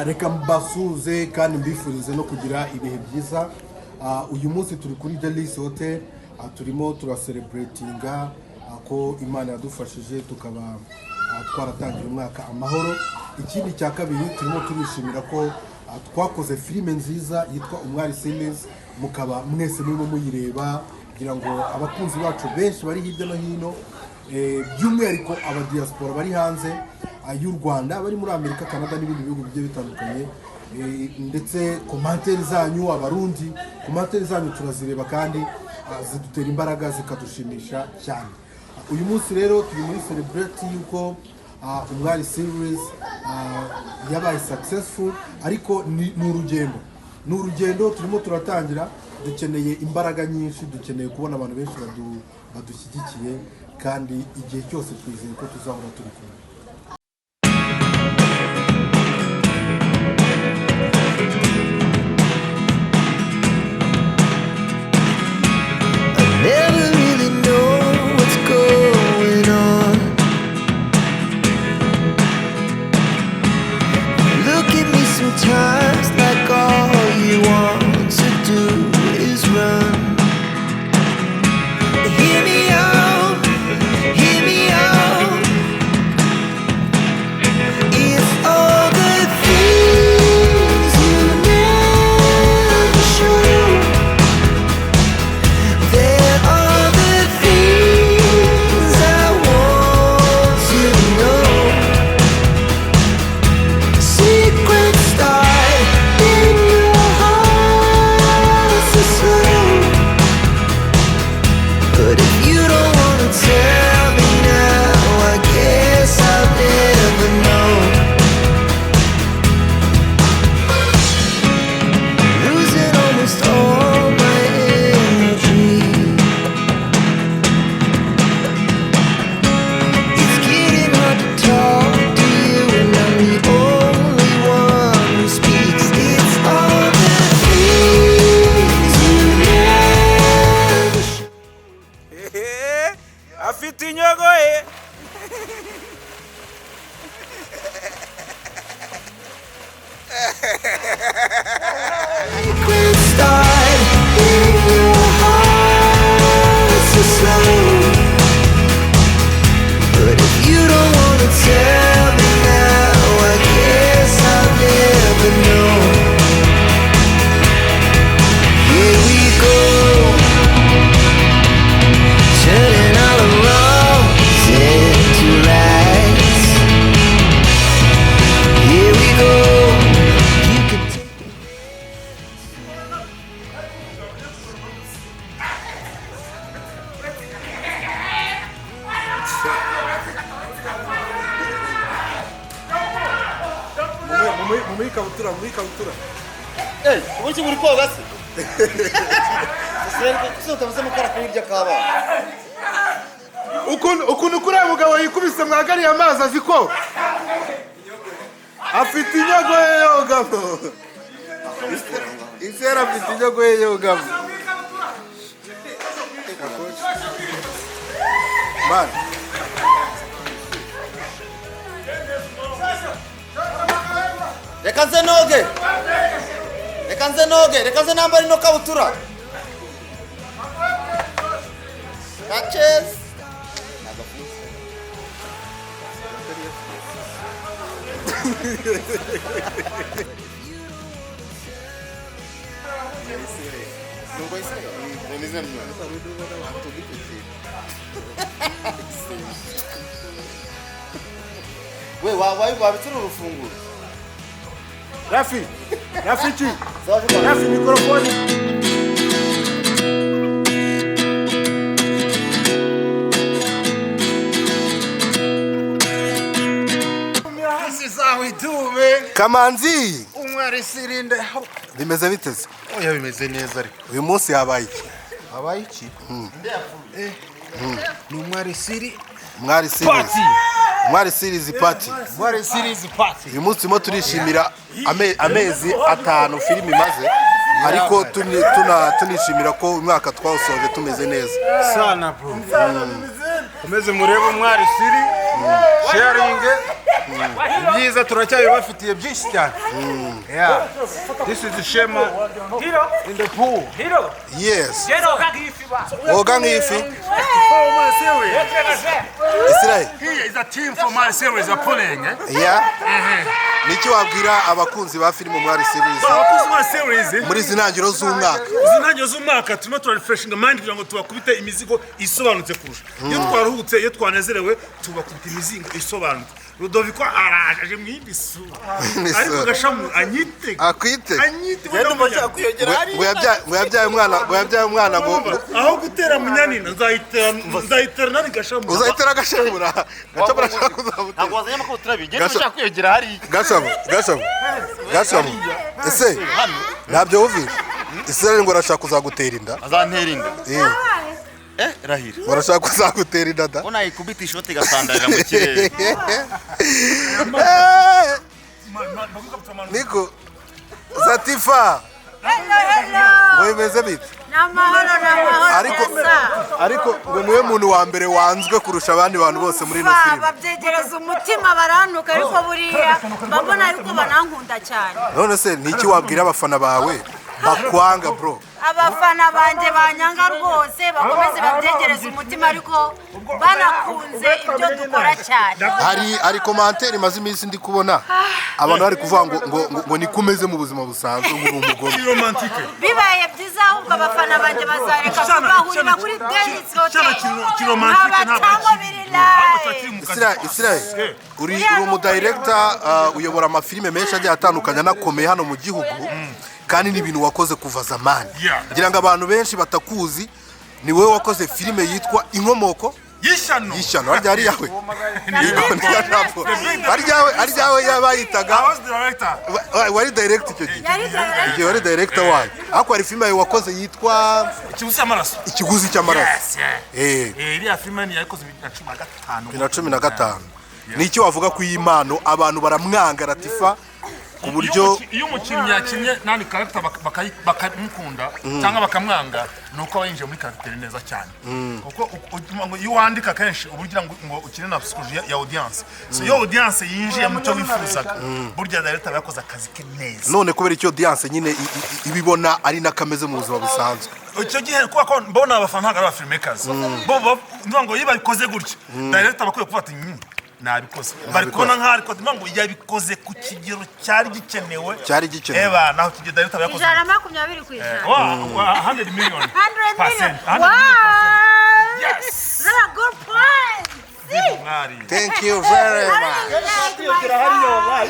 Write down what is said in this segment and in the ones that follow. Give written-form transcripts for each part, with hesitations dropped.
Reka mbasuhuze kandi mbifurize no kugira ibihe byiza. Uyu munsi turi kuri Delice Hotel, turimo turacelebratinga ko Imana yadufashije tukaba twaratangiye umwaka amahoro. Ikindi cya kabiri, turimo turishimira ko twakoze filime nziza yitwa Umwari Series, mukaba mwese murimo muyireba, kugira ngo abakunzi bacu benshi bari hirya no hino, by'umwihariko abadiaspora bari hanze y'u Rwanda, bari muri Amerika, Canada n'ibindi bihugu bigiye bitandukanye, ndetse commentaires zanyu, Abarundi, commentaires zanyu turazireba kandi zidutera imbaraga, zikadushimisha cyane. Uyu munsi rero turi muri celebrate y'uko Umwari Series yabaye successful, ariko ni urugendo turimo turatangira. Dukeneye imbaraga nyinshi, dukeneye kubona abantu benshi badushyigikiye, kandi igihe cyose twizeye ko tuzahora turi kumwe. I never really know what's going on. Look at me sometimes like all you want to do is run. Hear me out, hear me out. It's all the things you never show. There are the things I want to know. Secrets start in your heart so slow. But if you don't wanna tell me now, I guess I'll never know. Losing almost all my energy. It's getting hard to talk to you, and I'm the only one who speaks. It's all the things you never show. Afite inyogo ye. Secrets start in your heart so slow. But if you don't wanna tell me now, I guess I'll never know. Here we go, turning all the wrongs into rights. Here we go. You can take. Muri ikabutura, muri ikabutura. Ubuki buri koga se? Ese utavuze mukara kuri k'abana? Ukuntu kuriya mugabo yikubise mwagariye amazi, azi ko afite inyogo ye yogamo. Isera afite inyogo ye yogamo. Man. Reka nze noge, reka nze noge, reka nze nambare ino kabutura. Kachezi. We wabitse uru rufunguzo. Rafi, Rafiki, Rafi, mikorofone. This is how we do, man. Kamanzi. Umwari sirinde. Bimeze biteze? Oya, bimeze neza ariko. Uyu munsi habaye iki? Habaye iki? Eh, ni Umwari Siri Umwari Series. Party. Umwari Series Party. Umwari Series Party. Uyu munsi turimo turishimira amezi 5 filime imaze, ariko tunishimira ko umwaka twawusoje tumeze neza. Sana, bro. Komeze murebe Umwari Siri. Sharing. Ibyiza turacyabibafitiye byinshi cyane. Yeah, this is Shema in the pool. Yes, woga nk'ifi. Israel. Here is a team for my series are pulling. Eh? Yeah, niki wabwira abakunzi ba filime Umwari Series Abakunzi ba series, muri izi ntangiriro z'umwaka? Izi ntangiriro z'umwaka turimo turarefreshinga mind kugira ngo tubakubite imizigo isobanutse kurusha. Iyo twaruhutse, iyo twanezerewe, tubakubita imizigo isobanutse. Rudoviko araje, aje mu yindi sura, ariko Gashamu anyite. Akwite. Anyite. Ngo yabyaye umwana Aho gutera Munyanina, nzayitera nani? Gashamu. Uzahitera Gashamura. Gashamura ashaka kuzamutera. Ntabwo wazanye amakabutura abiri, ngende. Gasha- Ushaka kwiyongera hariya. Gashamu, Gashamu, Gashamu, ese ntabyo wumvise? Israel ngo arashaka kuzagutera inda. Azantera inda? Eh. Eh, rahira. Ngo arashaka kuzagutera inda da. Ko nayikubita ishoti igasandarira mu kirere. Eh, niko Zatifa. Hello, hello. Ngo bimeze bite? Ni amahoro, ni amahoro. Ariko Neza. ariko ngo niwe muntu wa mbere wanzwe kurusha abandi bantu bose muri ino Ba, filime. Babyegereza umutima barantuka, ariko buriya mbabona yuko banankunda cyane. None se niki wabwira abafana bawe bakwanga, bro? Abafana banjye banyanga rwose bakomeze babyegereze umutima, ariko banakunze ibyo dukora cyane. Hari commentaire imaze iminsi ndi kubona abantu bari kuvuga ngo niko umeze mu buzima busanzwe, ngo uri umugome. Romantique. Bibaye byiza ahubwo abafana banjye bazareka kubahurira kuri Denis Hotel Kiromantique ntabwo nkabatamo biri live. Israel, uri umudirector, uyobora amafilime menshi agiye atandukanye anakomeye hano mu gihugu, kandi ni ibintu wakoze kuva zamani. Ngira ngo abantu benshi batakuzi, ni wowe wakoze filime yitwa Inkomoko y'Ishyano. Y'Ishyano. Harya ari yawe? Yego, ni iya Jambo. Ari ryawe yabayitaga. I was the director. Wari direct icyo gihe? Yari director. Igihe wari director wayo, ariko hari filime yawe wakoze yitwa Ikiguzi cy'Amaraso. Ikiguzi cy'Amaraso. Yes, yeah. Eh. Eh, iriya filime ni yayikoze 2015. 2015. Ni iki wavuga ku iyi mpano? Abantu baramwanga Latifa ku buryo Iyo umukinnyi yakinnye nani character bakamukunda cyangwa bakamwanga, ni uko aba yinjiye muri character neza cyane, kuko ngo iyo wandika kenshi uba ugira ngo ukine na psychology ya audience. So iyo audience yinjiye mu cyo wifuzaga, burya director aba yakoze akazi ke neza. None kubera icyo audience nyine ibibona ari n'akameze mu buzima busanzwe? Icyo gihe kubera ko mbona abafana ntabwo ari aba filmmakers bo ndumva ngo iyo babikoze gutya, director aba akwiye kuvuga ati: Nabikoze." Bari kubona nk'aho ariko ndumva ngo yabikoze ku kigero cyari gikenewe. Cyari gikenewe. Eba naho kigero director aba yakoze. 120%. Wa 100 million 100 million. percent, 100 Wow. million percent. Yes. That's a good point. See? Mwari. Thank you very much.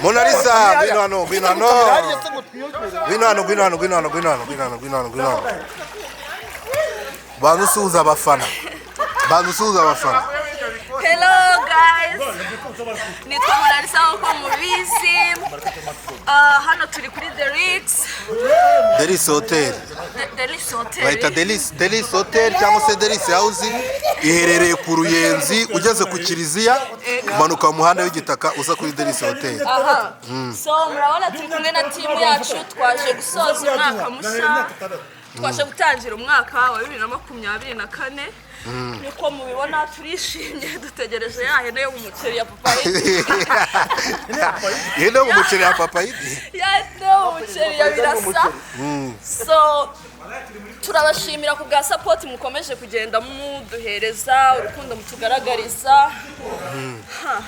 Monalisa, ngwino hano, ngwino hano, ngwino hano, ngwino hano, ngwino hano, ngwino hano, ngwino hano, ngwino hano, ngwino hano. Banza usuhuza abafana, banza usuhuza abafana. Hello guys! Nitwa Monalisa nk'uko mubizi. Hano turi kuri The Ritz, Delis Hotel. The Ritz Hotel. Bayita Delis Hotel cyangwa se Delis House, iherereye ku Ruyenzi, ugeze ku kiliziya umanuka mu muhanda w'igitaka uza kuri Delis Hotel. Aha. So murabona turi kumwe na team yacu, twaje gusoza umwaka mushya. Twaje gutangira umwaka wa 2024. Nkuko mubibona turishimye, dutegereje ya hene yo mu muceri ya Papayidi. Ihene yo mu muceri ya Papayidi. Ya hene yo mu muceri ya Birasa. So turabashimira ku bwa support mukomeje kugenda muduhereza, urukundo mutugaragariza. Ha.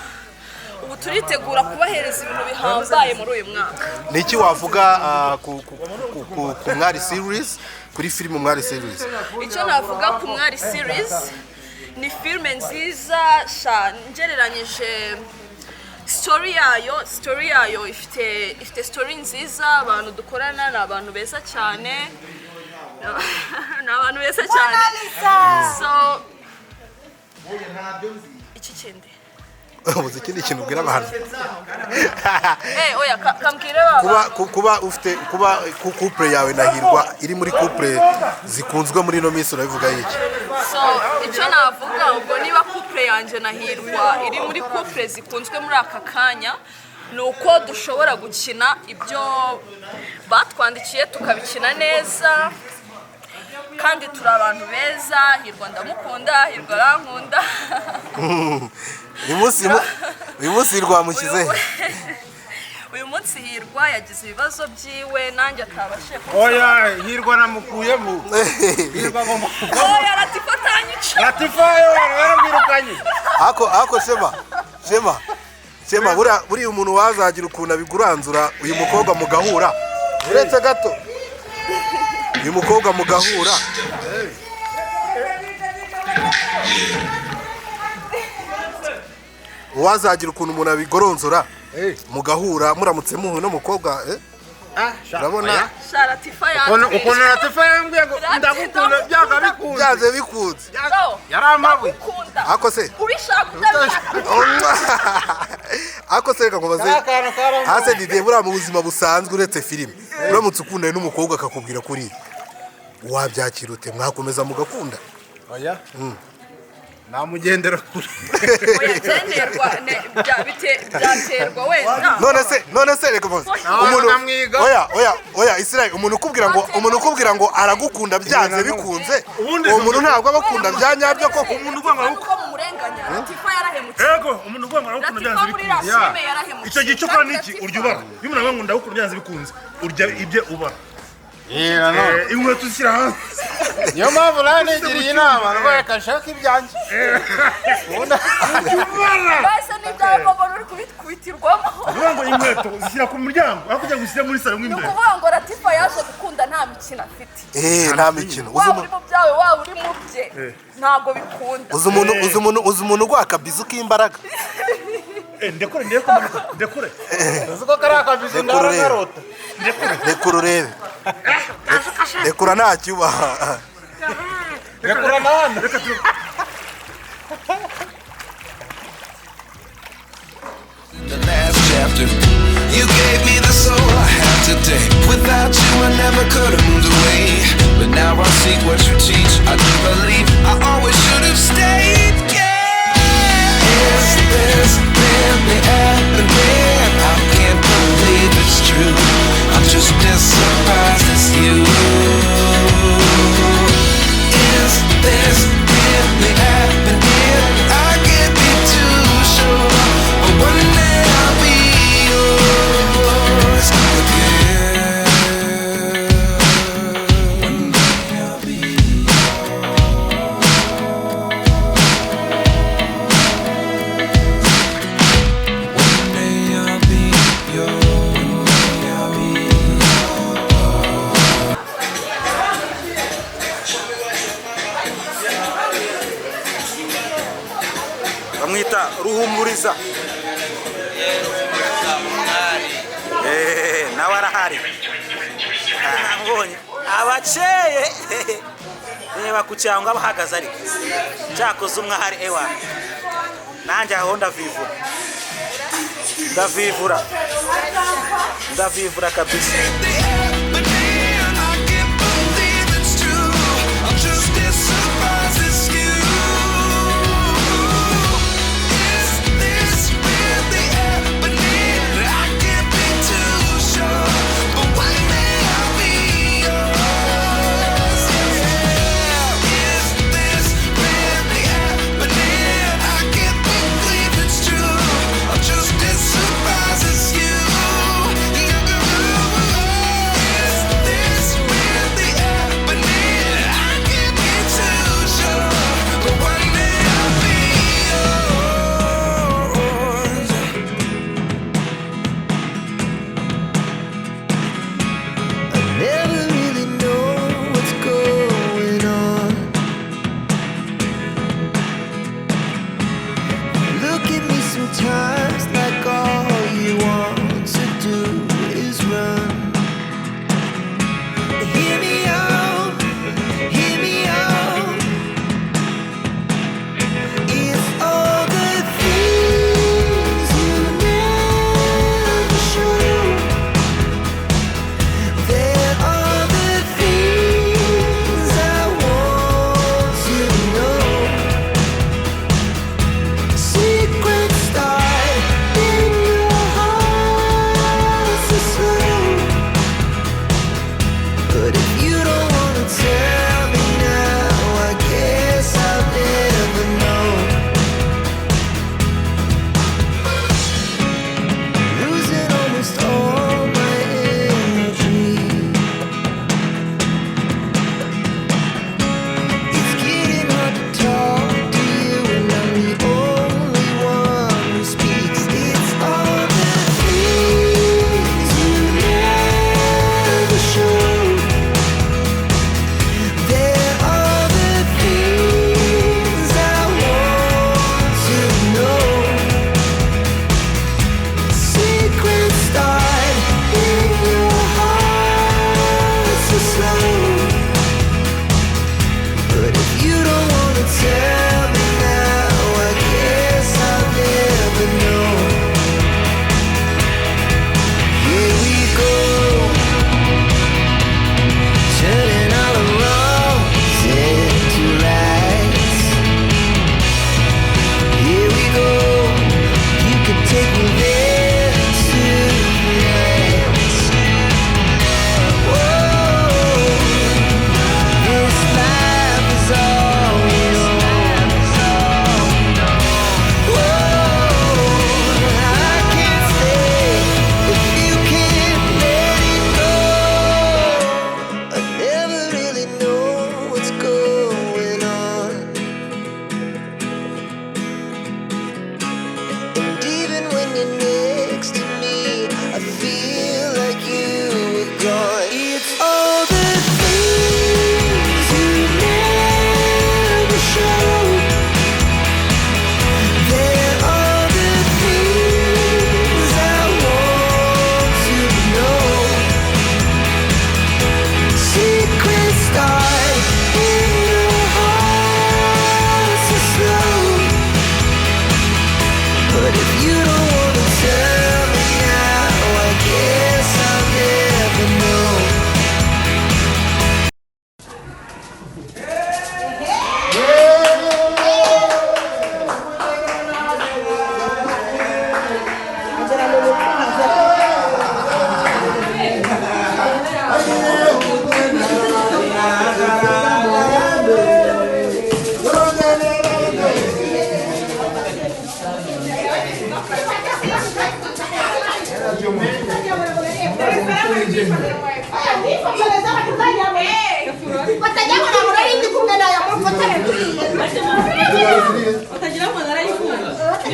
Ubu turitegura kubahereza ibintu bihambaye muri uyu mwaka. Ni iki wavuga ku Mwari Series, kuri filime Umwari Series? Icyo navuga ku Mwari Series ni filime nziza sha. Ngereranyije story yayo ifite story nziza. Abantu dukorana ni abantu beza cyane, ni abantu beza cyane. So iki kindi? Ubuze ikindi kintu ubwira abantu? Eh, oya, kambwire baba. Kuba ufite kuba ku couple yawe na Hirwa iri muri couple zikunzwe muri ino minsi, urabivuga iki? So icyo navuga ubwo, niba couple yanjye na Hirwa iri muri couple zikunzwe muri aka kanya, ni uko dushobora gukina ibyo batwandikiye tukabikina neza. Kandi turi abantu beza. Hirwa ndamukunda, Hirwa arankunda. Uyu munsi rwamushyize he? Uyu munsi Hirwa yagize ibibazo byiwe, nanjye atabashije. Oya, Hirwa namukuyemo. Hirwa agomba kuvamo. Oya, Latifa atanyica. Latifa yo yaramwirukanye. Ako Shema, Shema, Shema, buriya umuntu wazagira ukuntu abiguranzura, uyu mukobwa mugahura, uretse gato, uyu mukobwa mugahura, uwazagira ukuntu umuntu abigoronzora mugahura, muramutse muhuye n'umukobwa, urabona? Sha, Latifa Ukuntu yatwishe. Latifa yambwiye ngo ndagukunda byanga bikunze. Byanze bikunze. Yarampabuye. Ndagukunda. Ako se Ubishaka utabishaka. Ako se reka nkubaze. Kariya kantu karambaye. Hase Didier, buriya mu buzima busanzwe, uretse filime, uramutse ukundanye n'umukobwa akakubwira kuri wabyakira ute? Mwakomeza mugakunda? Oya, namugendera kure. Oya, byenerwa byaterwa wenda. None se reka mbaze. Umuntu namwiga. Oya, oya, Israel, umuntu ukubwira ngo aragukunda byanze bikunze, uwo muntu ntabwo aba akunda bya nyabyo koko. Umuntu uvuga ngo Nuko mumurenganya, Latifa yarahemutse. Ego, umuntu uvuga ngo aragukunda Latifa byanze muri bikunze. iriya filime yarahemutse. Icyo gihe cyo ukora Kandi niki? Latifa- Urya ubara. Iyo umuntu avuga ngo ndagukunda byanze bikunze, urya ibye ubara. Nanone. Inkweto uzishyira hanze. Niyo mpamvu nawe nigiriye inama ngo reka nshake ibyanjye. Ubundi Mbese n'ibyawe mbona uri kubikubitirwamo. Uvuga ngo inkweto uzishyira ku muryango aho kugira ngo ushyire muri salo mo Ni imbere. ukuvuga ngo Latifa yaje gukunda nta mikino afite. Nta mikino. Uzi Waba umu- uri mu byawe, waba uri mu bye, ntabwo bikunda. Uzi umuntu uguha akabizu k'imbaraga? Ndekure, ndekure, ndekure. Uzi ko kariya kabizu Rekura urebe. ndarakarota. Rekura urebe, rekura, ntacyubaha. Rekura na hano. Reka tu The last chapter. You gave me the soul I have today. Without you, I never could have moved away. But now I see what you teach. I do believe I always should have stayed. Yeah. Is this really happening? I can't believe it's true. I'm just as surprised as you. Is this really happening? I can't be too sure, but one day I'll be yours again. One day I'll be yours. One day I'll be yours. One day I'll be yours. Bamwita Ruhumuriza. Nawe arahari, namubonye abakeye. Reba ku cyangwa abahagaze, ariko cyakoze umwe ahari. Ewa, nanjye aho ndavivura, ndavivura, ndavivura kabisa. But man, I can't believe it's true. I'm just as surprised as you. Is this really happening? I can't be too sure, but one day I'll be yours. Yeah. Is this really happening? I can't believe it's true. I'm just as surprised as you.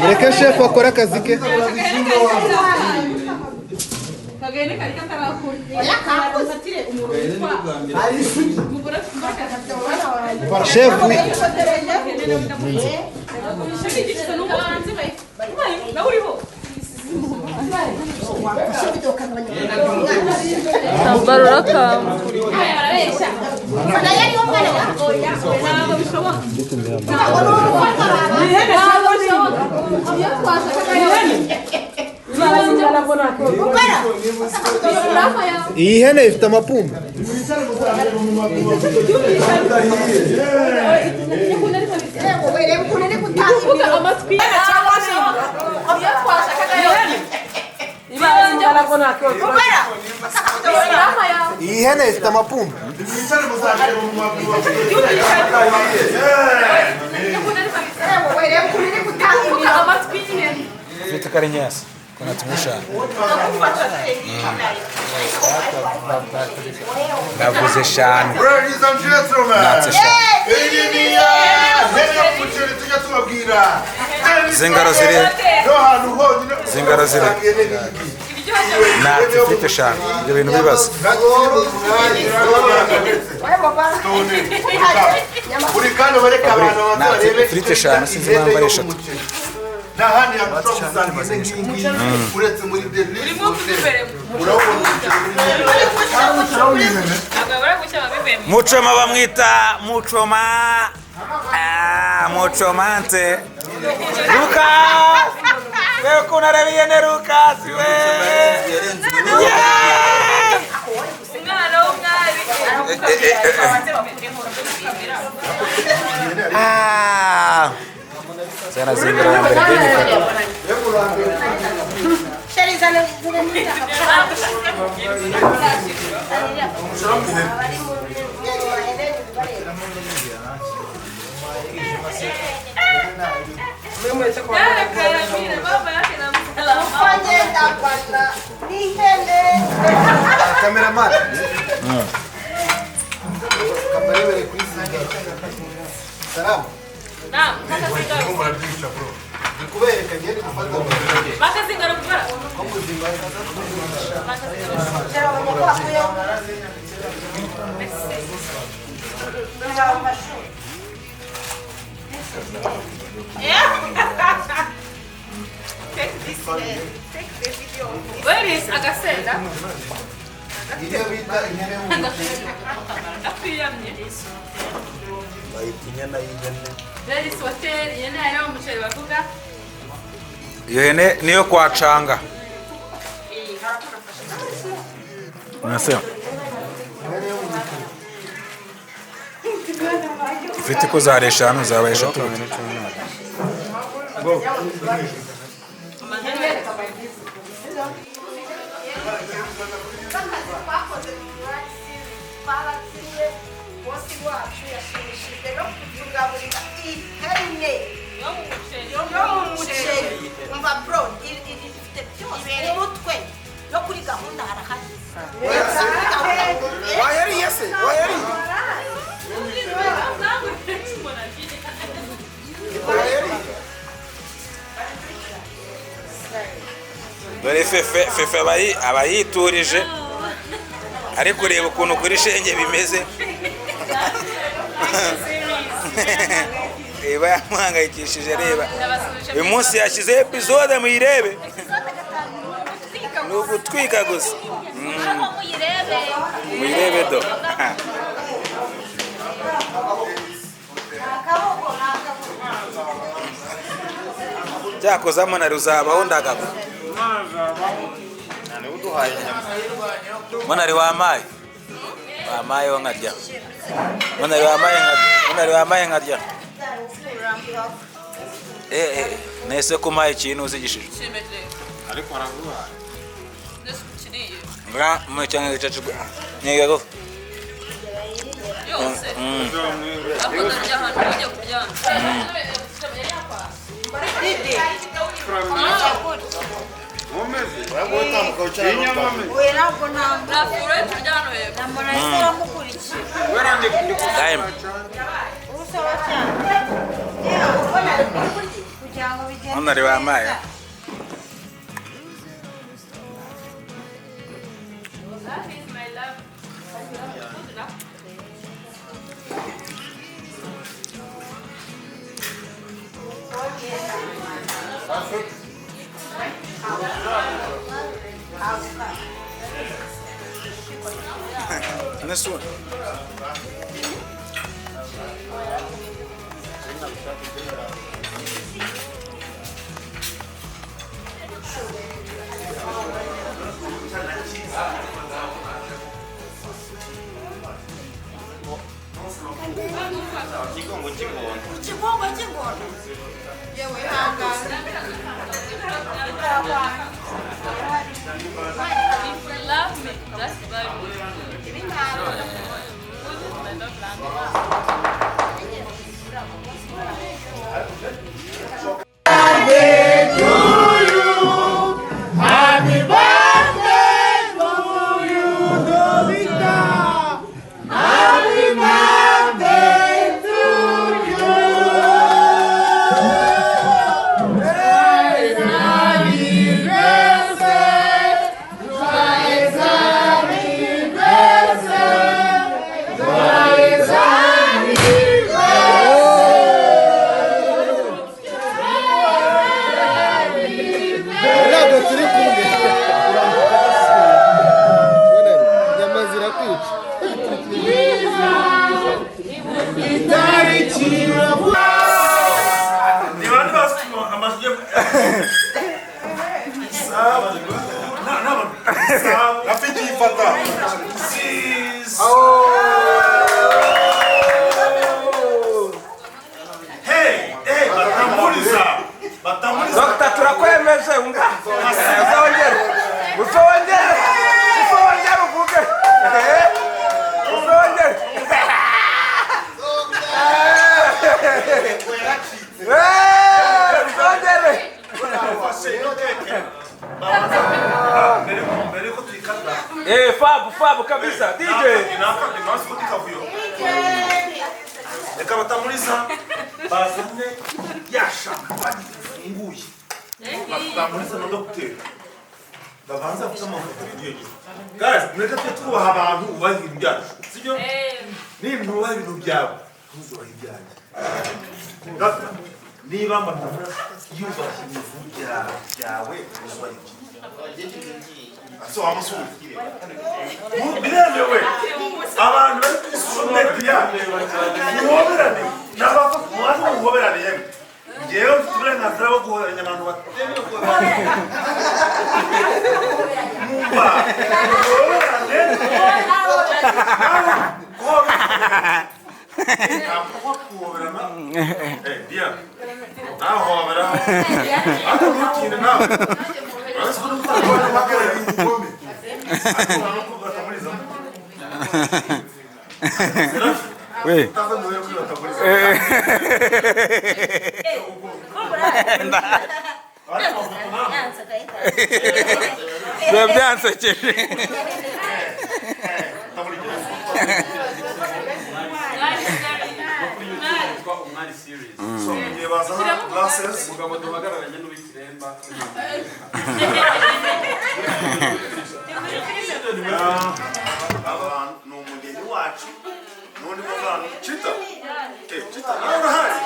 Mureke shefu akore akazi ke. Shefu Iyi hene ifite amapumba. Iyi hene ifite amapumba. Ifite karinyasi. Kunatumusha. Navuze eshanu. Ladies and gentlemen. Natse eshanu. Zingaro ziri. Zingaro ziri. Natse ifite eshanu. Ibyo bintu bibaza. Natse ifite eshanu sinzi impamvu ari eshatu. Nahandi yakushobora gusanga ihene nk'iyi uretse muri Delisi Hotel. Muchoma bamwita Muchoma. Ah, Muchomante. Lucas! Wewe ukuntu areba ihene Lucas we! Yeah! Umwana w'umwari. Ah! Zana zingara ya mbere ngenye. Cameraman. Kabarebere kuri zingara. Salamu. Ndikubereka ngende gufata Where is agasenda? Iyo bita ihene y'umuceri. Ndakwiyamye. Bayita inyana y'ihene. There is hotel, ihene hariho umuceri bavuga. Iyo hene niyo kwa Canga. Unasema. Ifite ko zari eshanu zabaye eshatu. Dore fefe fefe aba yiturije ari kureba ukuntu kuri shenge bimeze. Reba yamuhangayikishije, reba uyu munsi yashyizeho episode muyirebe, ni ugutwika gusa. Muyirebe do. Cyakoze monari uzabaho ndagabo. Monari wamaye wamaye nkarya. Monari wamaye nkarya. Monari wamaye nkarya. Nese kumaye ikintu uzigishije. Ariko araguha. Nga mu cyangwa gicacu niga go. Yose. Hano wampaye. This one. If you love me, just buy me. Food is my love language. Happy birthday to you, Dovita. Happy birthday to you. Joyeux anniversaire, joyeux anniversaire, joyeux Ntabwo turi kumwe. Inyama zirakwica. Itariki Ni bande bazi amajwi Rafiki ifata. Six. Hey, hey, batamuriza. Batamuriza. Dr. Turakwemeje unga. Uzongere. Uzongere. Uzongere uvuge. Uzongere. Uzongere. Mbere yuko tuyikata. Fabu, Fabu kabisa. DJ. Reka batamuriza bazane ya champagne ifunguye. Batamuriza na dogiteri. Babanza gufata amafoto y'igihe gito. Guys, mureke tujye twubaha abantu bubaha ibintu byacu. Sibyo? Niba ntubaha ibintu byawe, ntuzubahe ibyanjye. Dr. Niba Batamuriza yubashye ibintu byawe, uzubahe ibye. So wamusubiza. Biremewe. Abantu bari kuri social media muhoberane n'abafata mubaze muhoberane yemwe. Njyewe mfite uburenganzira bwo guhoberanya abantu batemewe guhoberana. Mwumva muhoberane nawe guhoberana. Ntabwo guhoberana. Bien. Nawe hobera. Ariko ntutinde nawe. Uretse ko n'utari guhagarara ibikombe. Ariko ntabwo batamuriza. Oui. Biba byansekeje. Umugabo duhagararanye n'uw'ikiremba. Ni umugeni wacu n'undi muvana Chita. Chita nawe urahari.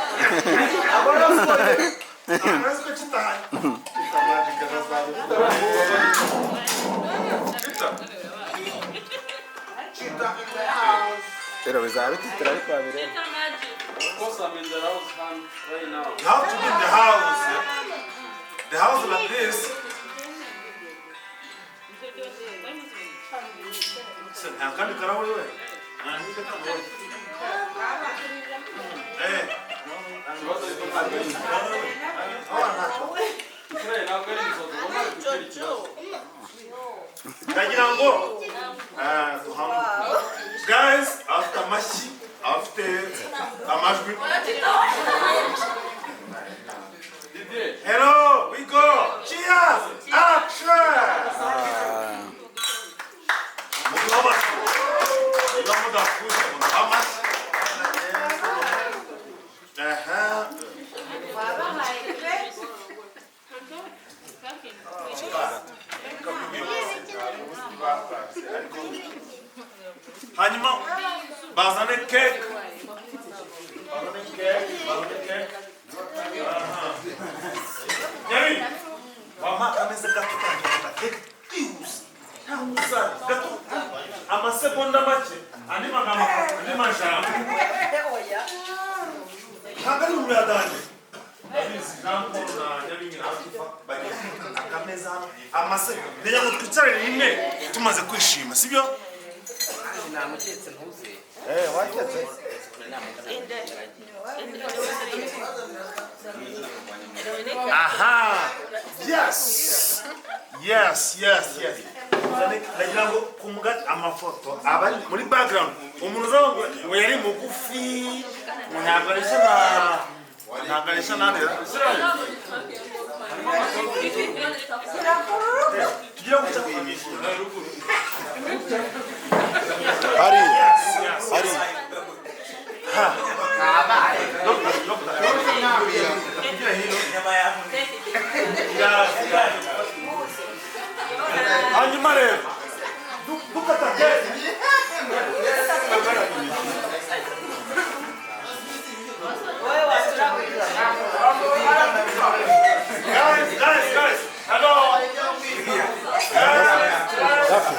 Uretse ko Chita ahari. Chita magic arazamuka. Chita. Chita in the house. Rero bizaba bititira ariko babireba. Of course I'm in the house right now. You have to be in the house. The house like this. Nta kandi karahuri we. Ndagira ngo guys, afite amashyi, afite amajwi. Hello, we go. Cheers. Action. Muduhe amashyi. Niba mudakuze, muduhe amashyi. Aha. Hanyuma bazane cake, bazane cake, bazane cake. Aha. Nyabi, wampa akameza gato kanjye keke twihuse, ntahuza gato, amasegonda make, andi magambo, andi majambo. Ntabwo ari uburadanje. Ndabizi Jean Paul na Nyabingi na Atifa bagiye akameza hano amasegonda. Ndagira ngo twicare rimwe tumaze kwishima, sibyo? Namuketse ntuze. Waketse. Aha! Yes! Yes, yes, yes. Ndagira ngo ku mugati amafoto aba ari muri background. Umuntu uzavuga ngo yari mugufi, ngo ntabwo areshya na ntabwo areshya na nde. Tugira guca Hariya hariya. Hanyuma rero dukata keke. Guys, guys, guys. Hello. Rafi,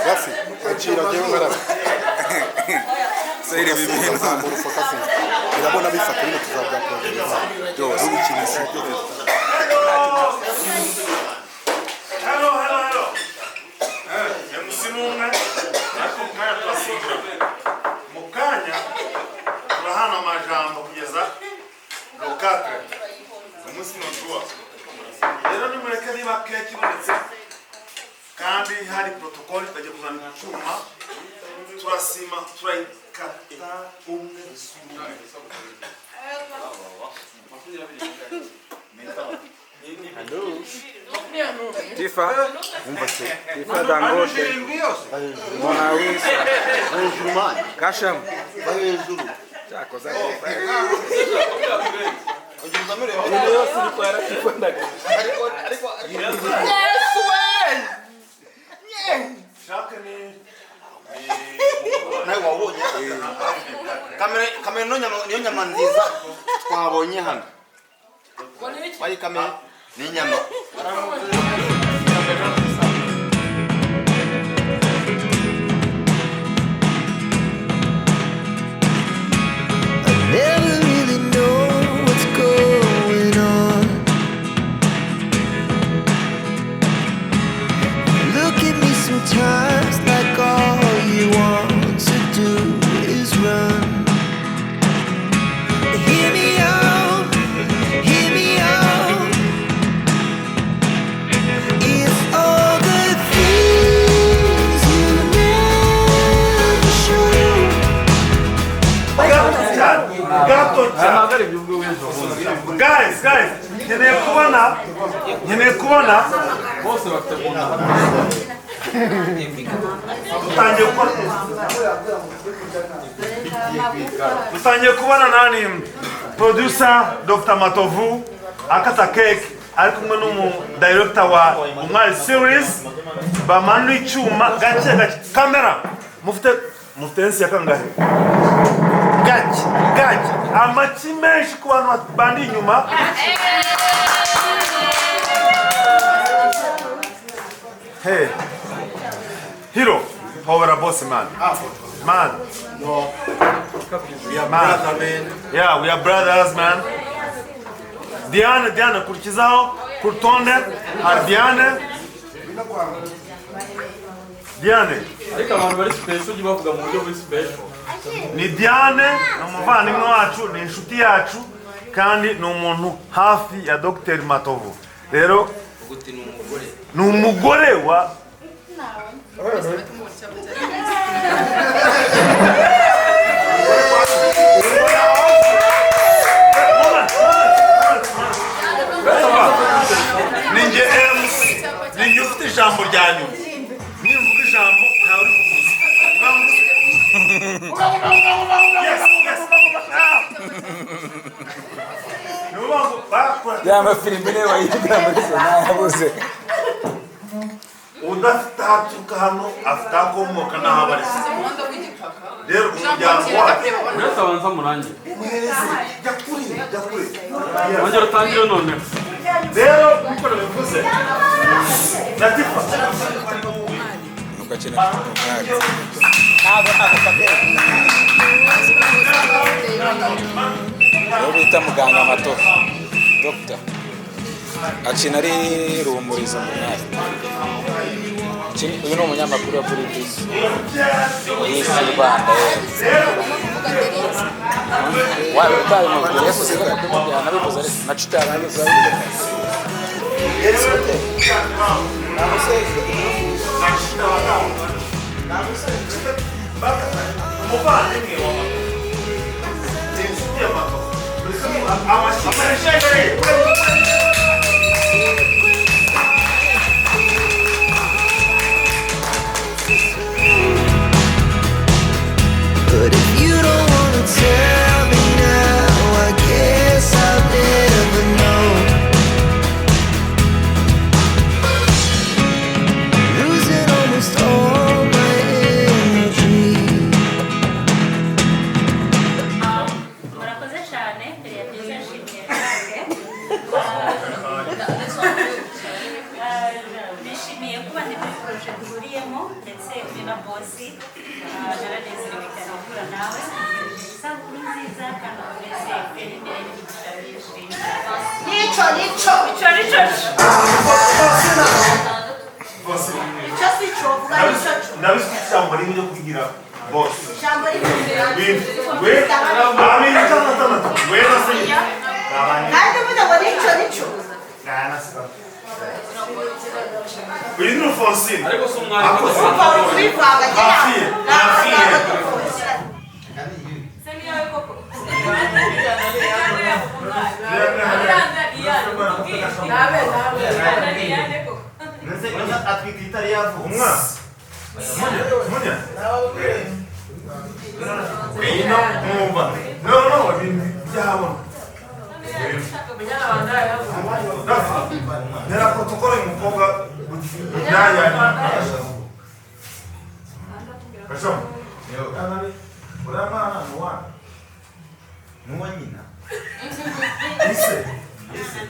Rafi, akira jyewe nkarabe. Sayire bibintu. Zamura ufokasinge. Birabona bifata bino tuzabyakora Byose. N'ubikinisho byose. Hello, hello, hello. MC ni umwe, ariko mu kanya turasubira. Mu kanya turahana amajambo kugeza le 4. Umunsi ni utuwa. Rero nimureke niba keke ibonetse kandi hari protocole, bagiye kuzana icyuma, turasima, turayikata umwe umwe. Tifa. Umva se. Tifa Dangote. Mona Wisa. Hejuru man. Kashem. Hejuru. Cyakoze Tifa. Ibintu yose uri kwa yaratifundaga. Ariko ariko Yes we. Jacques ni nawe wabonye kamera, kamera niyo nyama, niyo nyama nziza twabonye hano. Wayi kamera ni inyama. I never really know what's going on. Look at me sometimes like all you want to do is run. Hear me out, hear me out. It's all the things you never show. Gato cyane, gato cyane. Guys, guys, nkeneye kubona, nkeneye kubona Bose bafite mu nda. Dutangiye gukora, dutangiye kubona nani producer Dr Matovu akata cake ari kumwe n'umu director wa Umwali series, bamanura icyuma gake gake. Kamera mufite, mufite ensi ya kangahe? Gake gake, amaki menshi ku bantu bandi inyuma. Hey Hero, hobera boss man. Man. No. We are Man. brother, man. Yeah, we are brothers, man. Diane, Diane, kurikizaho ku rutonde hari Diane. Diane. Ariko abantu bari special ujye bavuga mu buryo buri special. Ni Diane, ni umuvandimwe wacu, ni inshuti yacu kandi ni umuntu hafi ya Dr Matovu. Rero Uguti ni umugore. Ni umugore wa Ninjye MC, ninjye ufite ijambo rya nyuma. Nimvuga ijambo ntawe uri Ya mafirimbi niyo bayibwira muri sena yabuze. Udafite aho aturuka hano afite aho akomoka n'aho abarizwa. Rero umuryango wacu uretse abanza murange umuhereze, jya kuri, jya kuri. Wongera utangire noneho. Rero nkuko nabivuze, Latifa Nuko akina uwo bita muganga Matovu, Dogita, akina ari Ruhumuriza mu mwari. Uyu ni umunyamakuru wa kuri bisi y'isi Rwanda. Waba utabimubwiye yavuze ko kumubwira nabivuze ariko na Cita yarabivuze. Umuvandimwe wa Matovu, inshuti ya Matovu, amashyi menshi. But if you don't wanna tell me now, I guess I'll never know. Losing almost all my energy. Murakoze cyane. Mbere ya byose nshimiye nishimiye kuba ndi muri projet duhuriyemo ndetse uri na boss. Naranezerewe cyane guhura nawe. Isabukuru nziza kandi ukomeze gutera imbere n'imigisha myinshi. Nico, nico. Nico, nico. Icyo si cyo, vuga nico cyo. Ndabizi ko ijambo rimwe ryo kubwira boss. Ijambo rimwe. We abiri cyangwa atandatu we na se. Nanjye mvuze ngo nico, nico. Uyu ni Rufonsine. Ariko si umwari. Umva uri kubivanga, Hafi, hafi. Atwite itari yavuka. Umwana. Munya. Wino mwumva. No no ibintu byabona. Nera protokolo y'umukobwa nayanya. Basho. Uriya mwana ni uwana. Ni uwa nyina. Ise. Ise.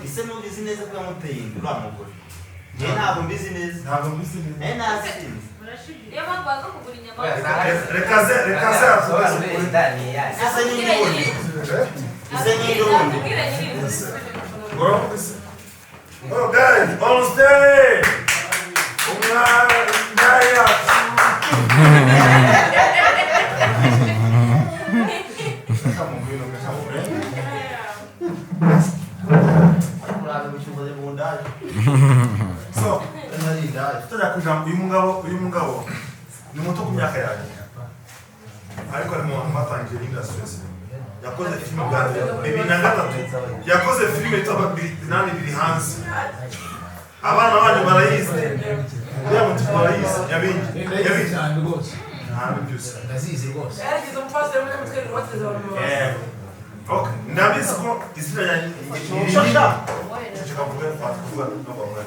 Ise ntubizi neza ko yamuteye inda uriya mugore. Njye ntabwo mbizi neza. Ntabwo mbizi neza. Nayo nasinze. Niyo mpamvu baza kugura inyama. Reka ze reka ze atubaze ukuri. Ese nyine ubundi. Ese nyine ubundi. Uravuga se? Oh guys, on stage. Umwana yacu. So, tujya ku ijambo uyu mugabo ni muto ku myaka yanjye ariko ari mu bantu batangiye industry. Yakoze filime bwa mbere 2003, yakoze filime yitwa Nani biri hanze, abana banyu barayizi, uriya mutuku barayizi, Nyabingi, Nyabingi ntabwo byose. Ndazizi rwose. Yaragize umupasiteri muri mutwe wateze abantu. Okay, ndabizi ko izina ryanjye nshasha nshaka kuvuga kuvuga no kuvuga.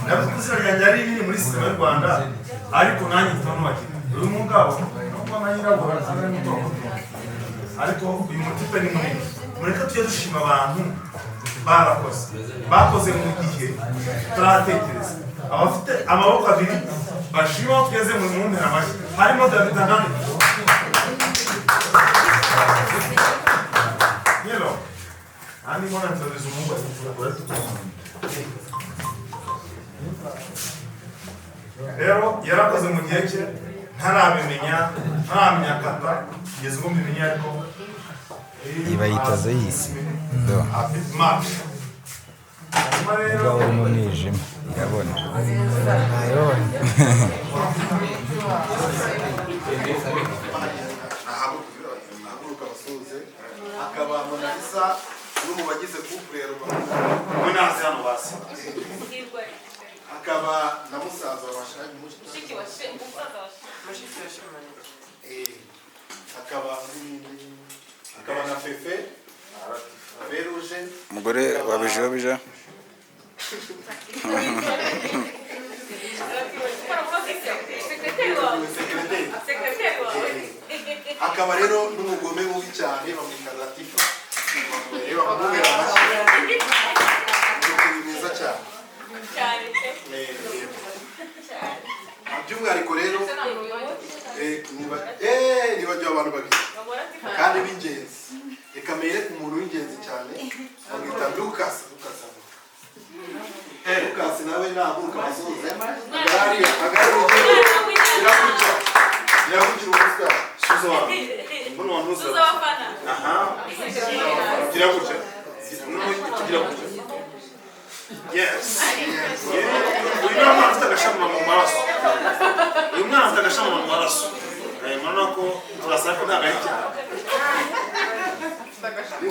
Ndabizi ko izina ryanjye ari rinini muri sinema y'u Rwanda, ariko nanjye mfite n'abakiriya. Uyu mugabo nubwo anayirabura ari muto, ariko uyu mutipe ni munini. Mureke tujye dushima abantu barakoze, bakoze mu gihe tutaratekereza. Abafite amaboko abiri bashima aho tugeze mu mpera amashyi, harimo David Anani. Yelo. Andi mbona nzobiza umuhungu ari kuvuga. Rero yarakoze mu gihe cye ntarabimenya, ntaramenya kata kugeza ubwo mbimenya, ariko Iba yitaze yisi do. Afite match. Hanyuma rero Ubwo uri mu mwijima irabona. Nayibonye. Ahaguruka abasuhuze, akaba Monalisa uri mu bagize couple ya Rubavu. Mwe naze hano basi. Akaba na musaza wa Mushiki wa musaza wa Mushiki wa Shimoni. Akaba akaba na Fefe. Feruje. Umugore wa Bijobija. Akaba rero n'umugome mubi cyane, bamwita Latifa. Reba, bamubera amashyi. Ni mwiza cyane. By'umwihariko rero nibagiwe abantu babiri kandi b'ingenzi. Reka mere ku muntu w'ingenzi cyane, bamwita Lucas. Lucas, Lucas nawe nahaguruka abasuhuze. Agarariya, agarariya, irakurya, irakurya umuswa. Suza wawe. Muno wantuza. Suza abafana. Aha. Gira gutya. Tugira gutya. Yes. Uyu mwana afite agashamura mu maraso. Uyu mwana afite agashamura mu maraso. Murabona ko turasaba ko ntabwo ari cyane.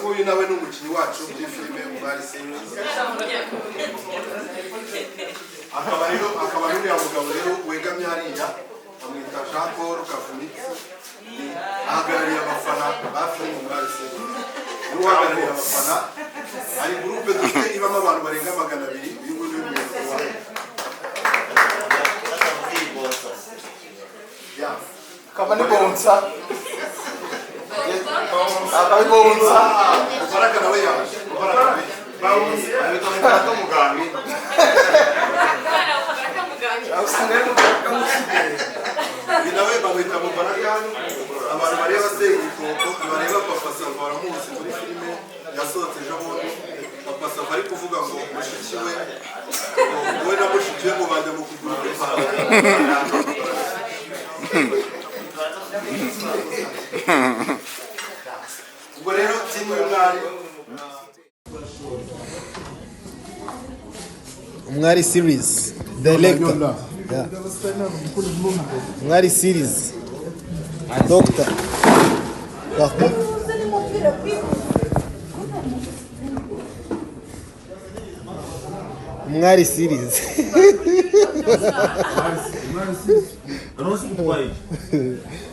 Uyu nawe ni umukinnyi wacu muri filime Umwari Series. Akaba rero, akaba n'uriya mugabo rero wegamye hariya, bamwita Jean Paul Kavunitsi, ahagarariye abafana ba filime Umwari Series. Niwe uhagarariye abafana. Hari groupe dufite ibamo abantu barenga 200. Uyu nguyu ni umuyobozi wayo. Akaba ni bonsa. Akaba ni bonsa. Mubaraka nawe yaje. Mubaraka nawe. Abita Mubaraka muganga. Usanga ari Mubaraka musigaye. Uyu nawe bamwita Mubaraka. Abantu bareba Seburikoko, bareba Papa Sava baramuzi muri filime yasohotse ejo bundi. Papa Sava ari kuvuga ngo mushiki we, ngo we na mushiki we ngo bajya mu kugura ipantaro. Ubwo rero timu y'Umwari, Umwari Series director. Yeah. Umwari Series Doctor. Doctor. Umwari Series.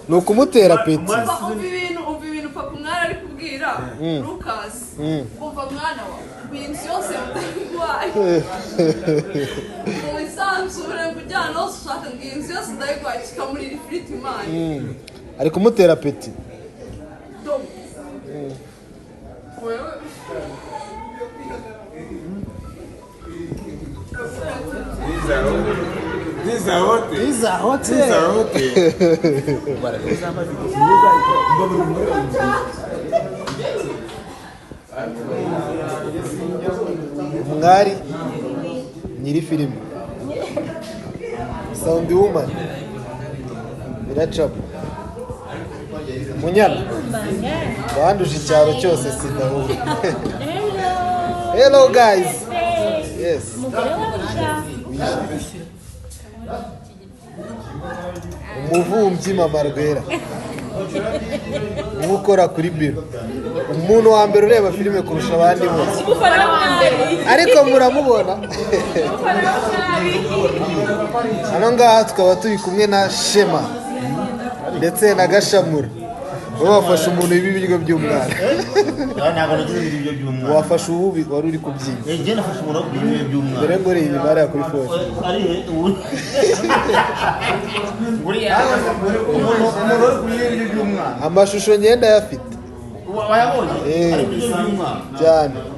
Ni ukumutera peti. Umva ibintu, umva ibintu papa Umwari ari kubwira Lucas. Umva mwana wa, iyi nzu yose ndayiguhaye. Ngo wisanzure, ngo ujyane hose ushaka, ngo iyi nzu yose ndayiguhaye, kikamurira ifiriti Imana. Ari kumutera peti. Dom. Wewe. These are hotel. These are hotel. Umwari nyiri filime Sound Woman Biracapa Munyana banduje icyaro cyose sida wowe. Hello guys. Yes. Umuvumbyi Mama Rwera, umwe ukora kuri biro, umuntu wa mbere ureba filime kurusha abandi bose, ariko muramubona hano ngaha. Tukaba turi kumwe na Shema ndetse na Gashamura. Wowe wafashe umuntu wiba ibiryo by'umwana. Ntabwo nagize ibiryo by'umwana. Wafashe uwubi wari uri kubyina. Njye nafashe umuntu wo kurya ibiryo by'umwana. Dore ngo ureba imibare ya kuri fone. Ari he ubu? Umuntu uri kurya ibiryo by'umwana. Amashusho ngenda ayafite. Wayabonye? Eh. Ari kurya ibiryo by'umwana. Cyane.